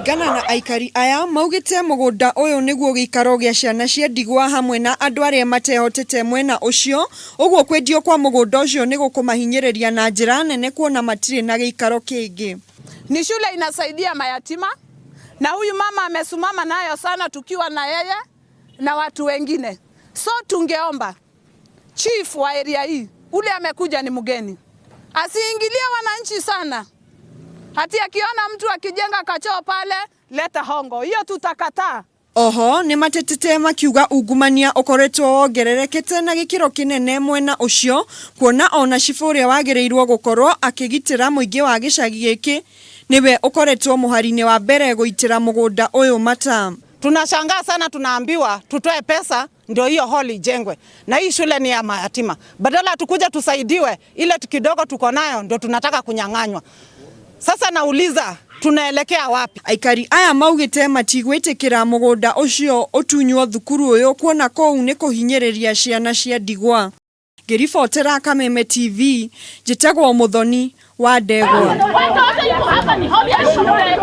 Kũringana na aikari aya maugĩte mũgũnda ũyũ nĩguo gĩikaro gĩa ciana cia ndigwa hamwe na andũ arĩa matehotete mwena ũcio, ũguo kwendio kwa mũgũnda ũcio nĩ gũkũmahinyĩrĩria na njĩra nene kuona matirĩ na gĩikaro kĩngĩ. Ni shule inasaidia mayatima na huyu mama amesimama nayo sana tukiwa na yeye na watu wengine, so tungeomba chief wa area hii ule amekuja ni mgeni, asiingilie wananchi sana. Hati akiona mtu akijenga kachoo pale, leta hongo, hiyo tutakataa. Oho nĩ matetete makiuga ungumania ũkoretwo wongererekete na gĩkĩro kĩnene mwena ũcio, kuona ona cibũ ũrĩa wagĩrĩirwo gũkorwo akĩgitĩra mũingĩ wa gĩcagi gĩkĩ nĩwe ũkoretwo mũhari-inĩ wa mbere gũitĩra mũgũnda ũyũ mata. Tunashangaa sana, tunaambiwa tutoe pesa ndio hiyo hall ijengwe, na hii shule ni ya mayatima. Badala tukuja tusaidiwe, ile kidogo tuko nayo ndio tunataka kunyang'anywa. Sasa nauliza, tunaelekea wapi? Aikari aya maugĩte matigwĩtĩkĩra mũgũnda ũcio ũtunywo thukuru ũyũ kuona kũu nĩ kũhinyĩrĩria ciana cia ndigwa. Ngĩribotera Kameme TV, njĩtagwo Mũthoni wa Ndegwa. Watoto yuko hapa ni hall ya shule.